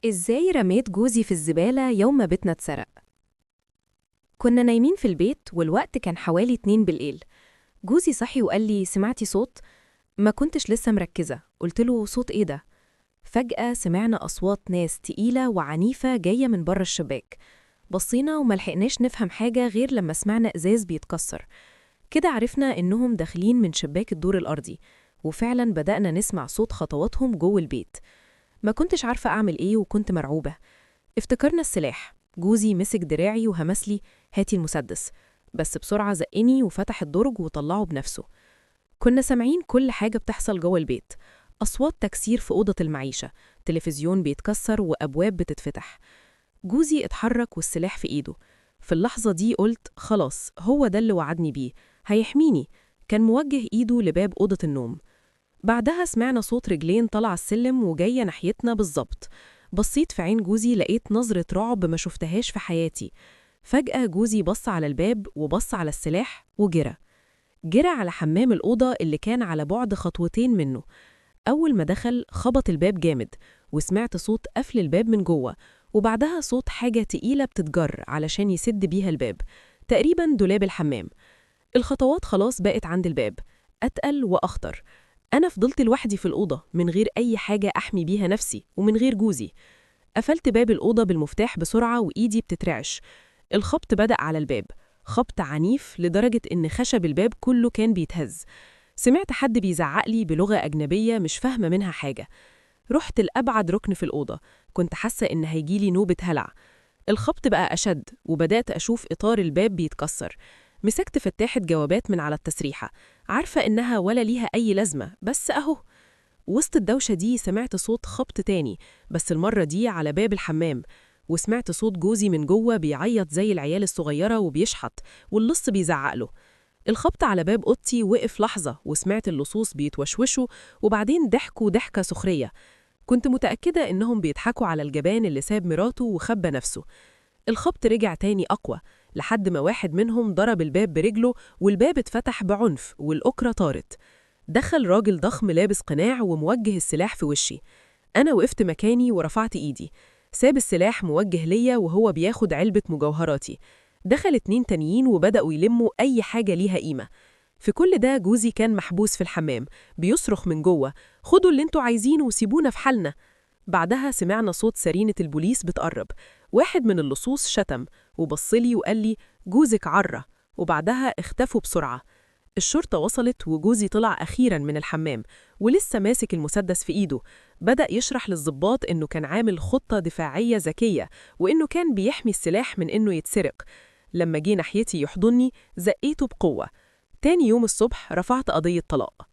إزاي رميت جوزي في الزبالة يوم ما بيتنا اتسرق؟ كنا نايمين في البيت والوقت كان حوالي 2 بالليل. جوزي صحي وقال لي سمعتي صوت؟ ما كنتش لسه مركزة، قلت له صوت إيه ده؟ فجأة سمعنا أصوات ناس تقيلة وعنيفة جاية من بره الشباك. بصينا وملحقناش نفهم حاجة غير لما سمعنا إزاز بيتكسر. كده عرفنا إنهم داخلين من شباك الدور الأرضي، وفعلا بدأنا نسمع صوت خطواتهم جوه البيت. ما كنتش عارفة أعمل إيه وكنت مرعوبة. افتكرنا السلاح، جوزي مسك دراعي وهمس لي هاتي المسدس، بس بسرعة زقني وفتح الدرج وطلعه بنفسه. كنا سامعين كل حاجة بتحصل جوه البيت، أصوات تكسير في أوضة المعيشة، تلفزيون بيتكسر وأبواب بتتفتح. جوزي اتحرك والسلاح في إيده. في اللحظة دي قلت خلاص، هو ده اللي وعدني بيه، هيحميني. كان موجه إيده لباب أوضة النوم. بعدها سمعنا صوت رجلين طلع السلم وجاية ناحيتنا بالظبط. بصيت في عين جوزي لقيت نظرة رعب ما شفتهاش في حياتي. فجأة جوزي بص على الباب وبص على السلاح وجرى. جرى على حمام الأوضة اللي كان على بعد خطوتين منه. أول ما دخل خبط الباب جامد، وسمعت صوت قفل الباب من جوه، وبعدها صوت حاجة تقيلة بتتجر علشان يسد بيها الباب، تقريباً دولاب الحمام. الخطوات خلاص بقت عند الباب، أتقل وأخطر. أنا فضلت لوحدي في الأوضة من غير أي حاجة أحمي بيها نفسي ومن غير جوزي. قفلت باب الأوضة بالمفتاح بسرعة وإيدي بتترعش. الخبط بدأ على الباب، خبط عنيف لدرجة إن خشب الباب كله كان بيتهز. سمعت حد بيزعق لي بلغة أجنبية مش فاهمة منها حاجة. رحت لأبعد ركن في الأوضة، كنت حاسة إن هيجيلي نوبة هلع. الخبط بقى أشد وبدأت أشوف إطار الباب بيتكسر. مسكت فتاحة جوابات من على التسريحة، عارفة إنها ولا ليها أي لازمة، بس أهو. وسط الدوشة دي سمعت صوت خبط تاني، بس المرة دي على باب الحمام، وسمعت صوت جوزي من جوه بيعيط زي العيال الصغيرة وبيشحط، واللص بيزعق له. الخبط على باب أوضتي وقف لحظة، وسمعت اللصوص بيتوشوشوا وبعدين ضحكوا ضحكة سخرية. كنت متأكدة إنهم بيضحكوا على الجبان اللي ساب مراته وخبى نفسه. الخبط رجع تاني أقوى، لحد ما واحد منهم ضرب الباب برجله والباب اتفتح بعنف والأكرة طارت. دخل راجل ضخم لابس قناع وموجه السلاح في وشي. أنا وقفت مكاني ورفعت إيدي. ساب السلاح موجه ليا وهو بياخد علبة مجوهراتي. دخل 2 تانيين وبدأوا يلموا أي حاجة ليها قيمة. في كل ده جوزي كان محبوس في الحمام بيصرخ من جوه، خدوا اللي انتوا عايزينه وسيبونا في حالنا. بعدها سمعنا صوت سرينة البوليس بتقرب. واحد من اللصوص شتم وبصلي وقال لي جوزك عرة، وبعدها اختفوا بسرعة. الشرطة وصلت وجوزي طلع أخيراً من الحمام ولسه ماسك المسدس في إيده. بدأ يشرح للضباط إنه كان عامل خطة دفاعية ذكية وإنه كان بيحمي السلاح من إنه يتسرق. لما جه ناحيتي يحضني زقيته بقوة. تاني يوم الصبح رفعت قضية طلاق.